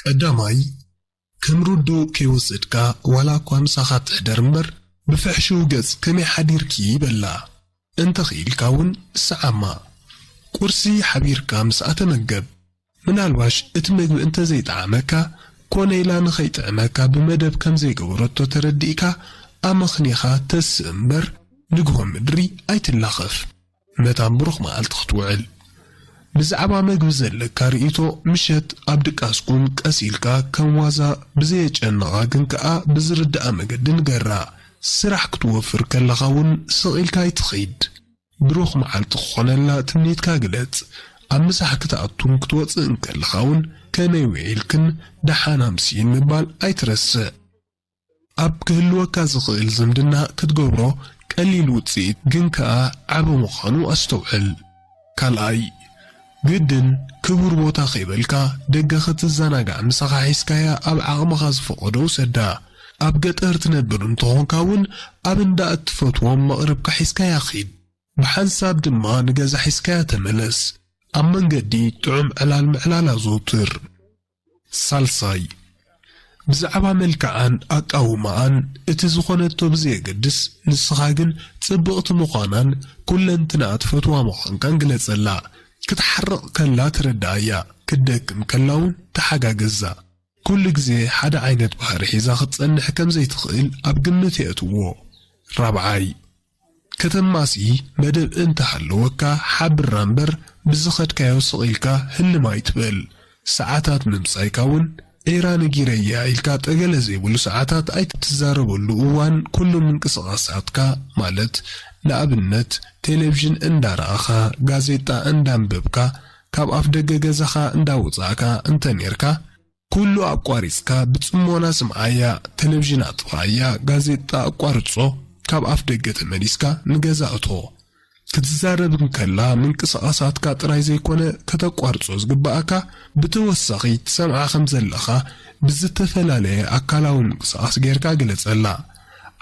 ቀዳማይ፣ ከም ርዱእ ከይወሰድካ ዋላ እኳ ምሳኻ ትሕደር እምበር፣ ብፍሕሽው ገጽ ከመይ ሓዲርኪ በላ። እንተ ኽኢልካ እውን ስዓማ። ቁርሲ ሓቢርካ ምስኣ ተመገብ። ምናልባሽ እቲ መግቢ እንተ ዘይጠዓመካ፣ ኮነ ኢላ ንኸይጥዕመካ ብመደብ ከም ዘይገበረቶ ተረዲእካ፣ ኣመኽኒኻ ተስእ እምበር፣ ንግሆ ምድሪ ኣይትላኸፍ። መታን ብሩኽ መዓልቲ ክትውዕል። ብዛዕባ መግቢ ዘለካ ርእይቶ፣ ምሸት ኣብ ድቃስኩም ቀስ ኢልካ ከም ዋዛ ብዘየጨንቓ ግን ከኣ ብዝርድኣ መገዲ ንገራ። ስራሕ ክትወፍር ከለኻ እውን ስቕ ኢልካ ኣይትኺድ። ብሩኽ መዓልቲ ክኾነላ ትምኒትካ ግለጽ። ኣብ ምሳሕ ክትኣቱን ክትወጽእን ከለኻ እውን ከመይ ውዒልክን ደሓን ኣምስይን ምባል ኣይትረስዕ። ኣብ ክህልወካ ዝኽእል ዝምድና ክትገብሮ ቀሊል ውጽኢት ግን ከኣ ዓቢ ምዃኑ ኣስተውዕል። ካልኣይ፣ ግድን ክቡር ቦታ ከይበልካ ደገ ክትዘናጋዕ ምሳኻ ሒዝካያ ኣብ ዓቕምኻ ዝፈቐዶ ውሰዳ። ኣብ ገጠር ትነብር እንተኾንካ እውን ኣብ እንዳ እትፈትዎም መቕርብካ ሒዝካያ ኺድ። ብሓንሳብ ድማ ንገዛ ሒዝካያ ተመለስ። ኣብ መንገዲ ጥዑም ዕላል ምዕላል ኣዘውትር። ሳልሳይ፣ ብዛዕባ መልክዓን ኣቃውማኣን እቲ ዝኾነቶ ብዘየገድስ፣ ንስኻ ግን ጽብቕቲ ምዃናን ኩለንትናኣ ትፈትዋ ምዃንካን ግለጸላ። ክትሓርቕ ከላ ትረድኣያ፣ ክትደክም ከላ እውን ተሓጋገዛ። ኩሉ ግዜ ሓደ ዓይነት ባህሪ ሒዛ ክትጸንሕ ከም ዘይትኽእል ኣብ ግምት የእትዎ። ራብዓይ፣ ከተማሲ መደብ እንተሃለወካ ሓብራ እምበር ብዝኸድካዮ ስቕ ኢልካ ህልም ኣይትበል። ሰዓታት ምምጻይካ እውን ዒራ ነጊረያ ኢልካ ጠገለ ዘይብሉ ሰዓታት ኣይትዛረበሉ እዋን ኩሉ ምንቅስቓሳትካ ማለት ንኣብነት ቴሌቪዥን እንዳረኣኻ፣ ጋዜጣ እንዳንበብካ፣ ካብ ኣፍ ደገ ገዛኻ እንዳወጻእካ እንተ ኔርካ ኩሉ ኣቋሪጽካ ብጽሞና ስምዓያ፣ ቴሌቪዥን ኣጥፍኣያ፣ ጋዜጣ ኣቋርጾ፣ ካብ ኣፍ ደገ ተመሊስካ ንገዛ እቶ። ክትዛረብ እንከላ ምንቅስቓሳትካ ጥራይ ዘይኮነ ከተቋርጾ ዝግብኣካ፣ ብተወሳኺ ትሰምዓ ከም ዘለኻ ብዝተፈላለየ ኣካላዊ ምንቅስቓስ ጌርካ ግለጸላ።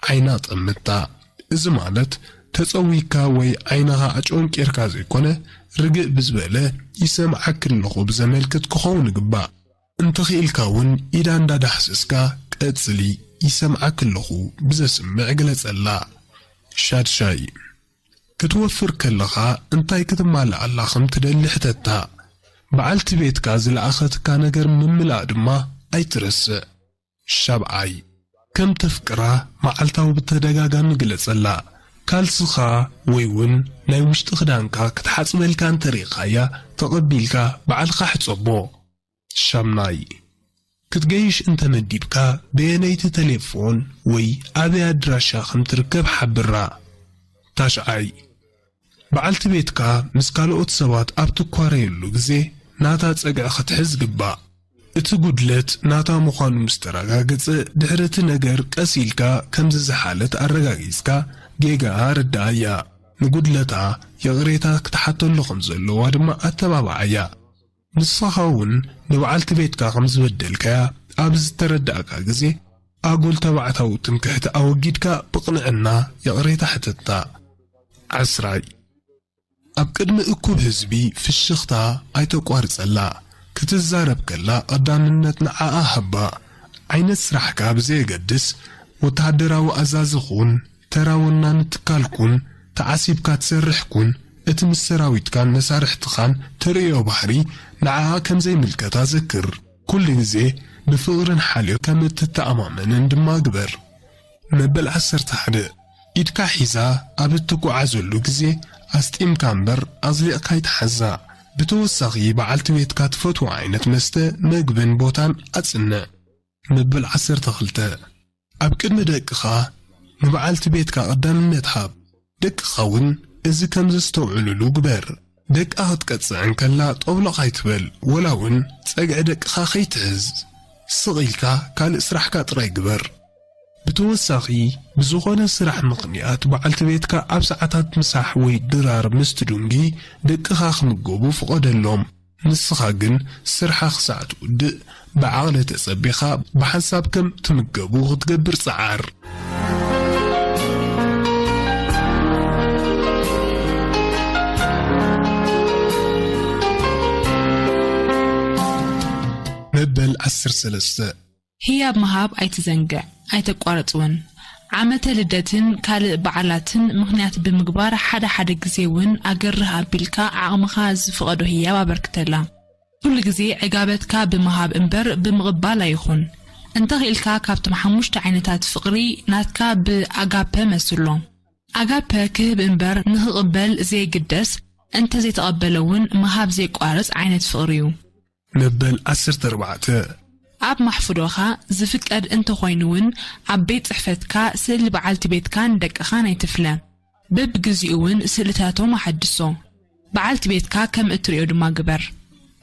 ዓይና ጠምታ። እዚ ማለት ተጸዊካ ወይ ዓይንኻ ኣጨንቂርካ ዘይኮነ ርግእ ብዝበለ ይሰምዓኪ ኣለኹ ብዘመልክት ክኸውን ይግባእ። እንተኽኢልካ እውን ኢዳ እንዳዳህሰስካ ቀጽሊ፣ ይሰምዓኪ ኣለኹ ብዘስምዕ ግለጸላ። ሻድሻይ፣ ክትወፍር ከለኻ እንታይ ክትማልኣላ ከም ትደሊ ሕተታ። በዓልቲ ቤትካ ዝለኣኸትካ ነገር ምምላእ ድማ ኣይትረስዕ። ሻብዓይ፣ ከም ተፍቅራ መዓልታዊ ብተደጋጋሚ ግለጸላ። ካልስኻ ወይ እውን ናይ ውሽጢ ክዳንካ ክትሓጽበልካ እንተሪእኻያ ተቐቢልካ ባዕልኻ ሕጸቦ። ሻምናይ፣ ክትገይሽ እንተመዲብካ በየነይቲ ተሌፎን ወይ ኣበይ ኣድራሻ ከም ትርከብ ሓብራ። ታሽዓይ፣ በዓልቲ ቤትካ ምስ ካልኦት ሰባት ኣብ ትኳረየሉ ግዜ ናታ ጸግዒ ክትሕዝ ግባእ። እቲ ጉድለት ናታ ምዃኑ ምስ ተረጋገጸ፣ ድሕሪ እቲ ነገር ቀስ ኢልካ ከምዚ ዝሓለት ኣረጋጊጽካ ጌጋኣ ኣረድኣያ። ንጉድለታ ይቕሬታ ክትሓተሉ ከም ዘለዋ ድማ ኣተባብዓያ። ንስኻ እውን ንበዓልቲ ቤትካ ከም ዝበደልካያ ኣብ ዝተረዳእካ ግዜ፣ ኣጉል ተባዕታዊ ትምክሕቲ ኣወጊድካ ብቕንዕና ይቕሬታ ሕተታ። ዓስራይ፣ ኣብ ቅድሚ እኩብ ህዝቢ ፍሽኽታ ኣይተቋርጸላ። ክትዛረብ ከላ ቀዳምነት ንዓኣ ሃባ። ዓይነት ስራሕካ ብዘየገድስ፣ ወተሃደራዊ ኣዛዚ ኩን፣ ተራ ወናኒ ትካል ኩን፣ ተዓሲብካ ትሰርሕ ኩን፣ እቲ ምስ ሰራዊትካን መሳርሕትኻን ተርእዮ ባህሪ ንዓኣ ከም ዘይምልከታ ዘክር። ኩሉ ግዜ ብፍቕርን ሓልዮት ከም እትተኣማመንን ድማ ግበር። መበል ዓሰርተ ሓደ፣ ኢድካ ሒዛ ኣብ እትጓዓዘሉ ግዜ ኣስጢምካ እምበር ኣዝሊቕካ ኣይትሓዛ። ብተወሳኺ በዓልቲ ቤትካ ትፈትዎ ዓይነት መስተ፣ መግብን ቦታን ኣጽንዕ። መበል ዓሰርተ ክልተ፣ ኣብ ቅድሚ ደቅኻ ንበዓልቲ ቤትካ ቀዳምነት ሃብ። ደቅኻ እውን እዚ ከም ዘስተውዕሉሉ ግበር። ደቃ ክትቀጽዕ እንከላ ጦብሎቕ ኣይትበል፣ ወላ እውን ጸግዒ ደቅኻ ከይትሕዝ። ስቕ ኢልካ ካልእ ስራሕካ ጥራይ ግበር። ብተወሳኺ፣ ብዝኾነ ስራሕ ምኽንያት በዓልቲ ቤትካ ኣብ ሰዓታት ምሳሕ ወይ ድራር ምስ ትዱንጊ፣ ደቅኻ ክምገቡ ፍቐደሎም። ንስኻ ግን ስርሓ ክሳዕ ትውድእ ብዓቕሊ ተጸቢኻ ብሓንሳብ ከም ትምገቡ ክትገብር ጸዓር። በል ዓሰርተ ሰለስተ። ህያብ ምሃብ ኣይትዘንግዕ፣ ኣይተቋርጽ እውን። ዓመተ ልደትን ካልእ በዓላትን ምኽንያት ብምግባር ሓደ ሓደ ግዜ እውን ኣገርህ ኣቢልካ ዓቕምኻ ዝፍቐዶ ህያብ ኣበርክተላ። ኩሉ ግዜ ዕጋበትካ ብምሃብ እምበር ብምቕባል ኣይኹን። እንተኽኢልካ ካብቶም ሓሙሽተ ዓይነታት ፍቕሪ ናትካ ብኣጋፐ መስሎ። ኣጋፐ ክህብ እምበር ንኽቕበል ዘይግደስ፣ እንተዘይተቐበለ እውን ምሃብ ዘይቋርጽ ዓይነት ፍቕሪ እዩ። መበል ዓሰርተ ኣርባዕተ። ኣብ ማሕፍዶኻ ዝፍቀድ እንተኾይኑ እውን ኣብ ቤት ጽሕፈትካ ስእሊ በዓልቲ ቤትካን ደቅኻን ኣይትፍለ። በብግዚኡ እውን ስእልታቶም ኣሓድሶ። በዓልቲ ቤትካ ከም እትርእዮ ድማ ግበር።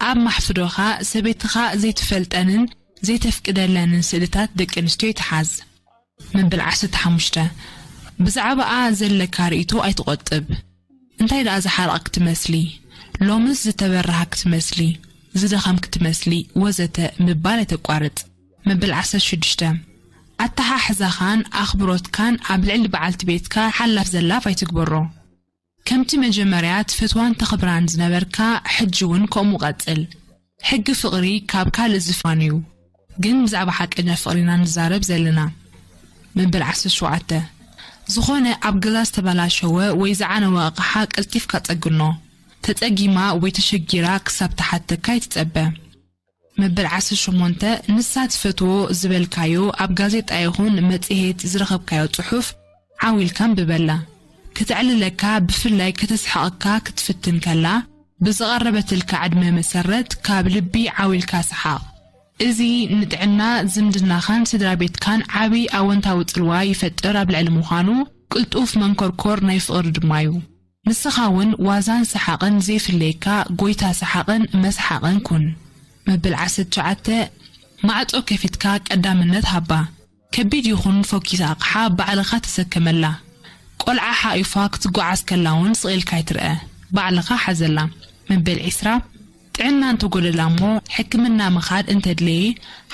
ኣብ ማሕፍዶኻ ሰበይትኻ ዘይትፈልጠንን ዘይተፍቅደለንን ስእልታት ደቂ ኣንስትዮ ይትሓዝ። መበል ዓሰርተ ሓሙሽተ። ብዛዕባኣ ዘለካ ርእይቶ ኣይትቖጥብ። እንታይ ደኣ ዝሓረቕክ ትመስሊ፣ ሎምስ ዝተበራሃክ ትመስሊ፣ ዝደኸምክ ትመስሊ፣ ወዘተ ምባል ኣይተቋርጽ። መበል ዓሰርተ ሽዱሽተ። ኣተሓሕዛኻን ኣኽብሮትካን ኣብ ልዕሊ በዓልቲ ቤትካ ሓላፍ ዘላፍ ኣይትግበሮ። ከምቲ መጀመርያ ትፈትዋን ተኽብራን ዝነበርካ፣ ሕጂ እውን ከምኡ ቀጽል። ሕጊ ፍቕሪ ካብ ካልእ ዝፋን እዩ፣ ግን ብዛዕባ ሓቀኛ ፍቕሪ ኢና ንዛረብ ዘለና። መበል ዓሰርተ ሸውዓተ። ዝኾነ ኣብ ገዛ ዝተበላሸወ ወይ ዝዓነወ ኣቕሓ ቀልጢፍካ ጸግኖ። ተጸጊማ ወይ ተሸጊራ ክሳብ ትሓተካ ኣይትጸበ። መበል ዓሰርተ ሸሞንተ። ንሳ ትፈትዎ ዝበልካዮ ኣብ ጋዜጣ ይኹን መጽሔት ዝረኸብካዮ ጽሑፍ ዓው ኢልካ ኣንብበላ። ከተዕልለካ፣ ብፍላይ ከተስሕቐካ ክትፍትን ከላ፣ ብዝቐረበትልካ ዕድመ መሰረት ካብ ልቢ ዓው ኢልካ ሰሓቕ። እዚ ንጥዕና ዝምድናኻን ስድራ ቤትካን ዓቢ ኣወንታዊ ጽልዋ ይፈጥር ኣብ ልዕሊ ምዃኑ፣ ቅልጡፍ መንኮርኮር ናይ ፍቕሪ ድማ እዩ። ንስኻ እውን ዋዛን ሰሓቕን ዘይፍለየካ ጎይታ ሰሓቕን መስሓቕን ኩን። መበል ዓሰርተ ትሽዓተ። ማዕጾ ከፊትካ ቀዳምነት ሃባ። ከቢድ ይኹን ፎኪስ ኣቕሓ ባዕልኻ ተሰከመላ። ቆልዓ ሓቒፋ ክትጓዓዝ ከላ እውን ስቕ ኢልካ ኣይትርአ፣ ባዕልኻ ሓዘላ። መበል ዒስራ። ጥዕና እንተጎደላ እሞ ሕክምና ምኻድ እንተድለየ፣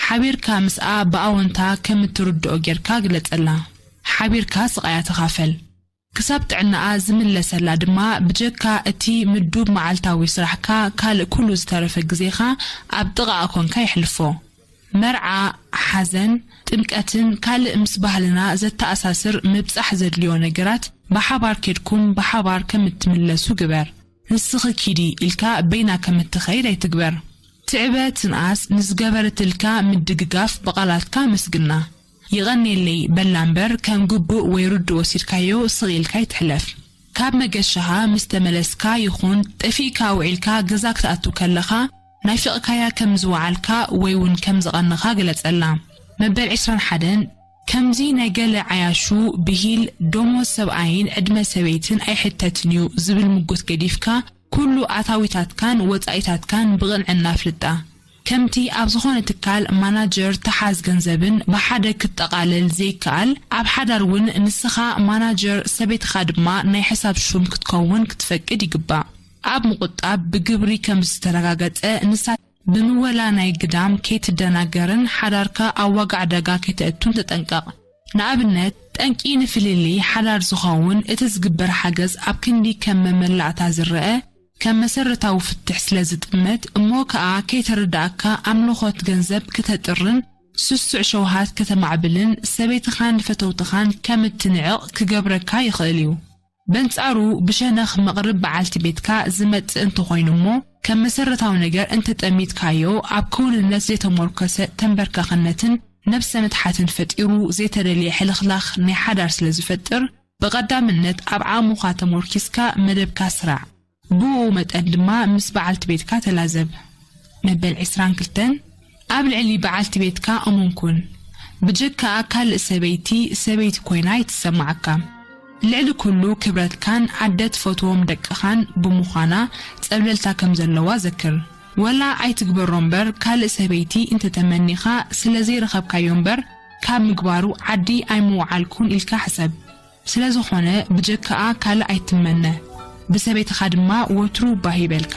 ሓቢርካ ምስኣ ብኣወንታ ከም እትርድኦ ጌርካ ግለጸላ። ሓቢርካ ስቓያ ተኻፈል። ክሳብ ጥዕናኣ ዝምለሰላ ድማ ብጀካ እቲ ምዱብ መዓልታዊ ስራሕካ ካልእ ኩሉ ዝተረፈ ግዜኻ ኣብ ጥቓኣ ኮንካ የሕልፎ። መርዓ፣ ሓዘን፣ ጥምቀትን ካልእ ምስ ባህልና ዘተኣሳስር ምብጻሕ ዘድልዮ ነገራት ብሓባር ኬድኩም ብሓባር ከም እትምለሱ ግበር። ንስኺ ኪዲ ኢልካ በይና ከም እትኸይድ ኣይትግበር። ትዕበ ትንኣስ ንዝገበረትልካ ምድግጋፍ ብቓላትካ ኣመስግና። የቐንየለይ በላ እምበር ከም ግቡእ ወይ ርዱእ ወሲድካዮ ስቕ ኢልካ ኣይትሕለፍ። ካብ መገሻኻ ምስ ተመለስካ ይኹን ጠፊእካ ውዒልካ ገዛ ክትኣቱ ከለኻ ናፊቕካያ ከም ዝወዓልካ ወይ እውን ከም ዝቐነኻ ግለጸላ። መበል ዕስራን ሓደን። ከምዚ ናይ ገለ ዓያሹ ብሂል ደሞዝ ሰብኣይን ዕድመ ሰበይትን ኣይሕተትን እዩ ዝብል ምጉት ገዲፍካ ኩሉ ኣታዊታትካን ወጻኢታትካን ብቕንዕና ኣፍልጣ። ከምቲ ኣብ ዝኾነ ትካል ማናጀር ተሓዝ ገንዘብን ብሓደ ክጠቓለል ዘይከኣል፣ ኣብ ሓዳር እውን ንስኻ ማናጀር ሰበይትኻ ድማ ናይ ሕሳብ ሹም ክትከውን ክትፈቅድ ይግባእ። ኣብ ምቑጣብ ብግብሪ ከም ዝተረጋገጸ ንሳ ብምወላ ናይ ግዳም ከይትደናገርን ሓዳርካ ኣብ ዋጋ ዕዳጋ ከይተእቱን ተጠንቀቕ። ንኣብነት፣ ጠንቂ ንፍልልይ ሓዳር ዝኸውን እቲ ዝግበር ሓገዝ ኣብ ክንዲ ከም መመላእታ ዝረአ፣ ከም መሰረታዊ ፍትሕ ስለ ዝጥምት እሞ ከኣ ከይተረዳእካ ኣምልኾት ገንዘብ ክተጥርን ስሱዕ ሸውሃት ከተማዕብልን ሰበይትኻን ፈተውትኻን ከም እትንዕቕ ክገብረካ ይኽእል እዩ። በንጻሩ ብሸነኽ መቕርብ በዓልቲ ቤትካ ዝመጽእ እንተኾይኑ እሞ ከም መሰረታዊ ነገር እንተጠሚትካዮ ኣብ ክውንነት ዘይተሞርከሰ ተንበርካኽነትን ነብሰ ምትሓትን ፈጢሩ ዘይተደልየ ሕልኽላኽ ናይ ሓዳር ስለ ዝፈጥር ብቐዳምነት ኣብ ዓቕምኻ ተሞርኪስካ መደብካ ስራዕ። ብኡ መጠን ድማ ምስ በዓልቲ ቤትካ ተላዘብ። መበል ዕስራን ክልተን። ኣብ ልዕሊ በዓልቲ ቤትካ እሙን ኩን። ብጀካኣ ካልእ ሰበይቲ ሰበይቲ ኮይና ኣይትሰማዓካ። ልዕሊ ኩሉ ክብረትካን ኣደ ትፈትዎም ደቅኻን ብምዃና ጸብለልታ ከም ዘለዋ ዘክር። ወላ ኣይትግበሮ እምበር ካልእ ሰበይቲ እንተተመኒኻ ስለ ዘይረኸብካዮ እምበር ካብ ምግባሩ ዓዲ ኣይምወዓልኩን ኢልካ ሕሰብ። ስለ ዝኾነ ብጀካኣ ካልእ ኣይትመነ። ብሰበይትኻ ድማ ወትሩ ባህ ይበልካ።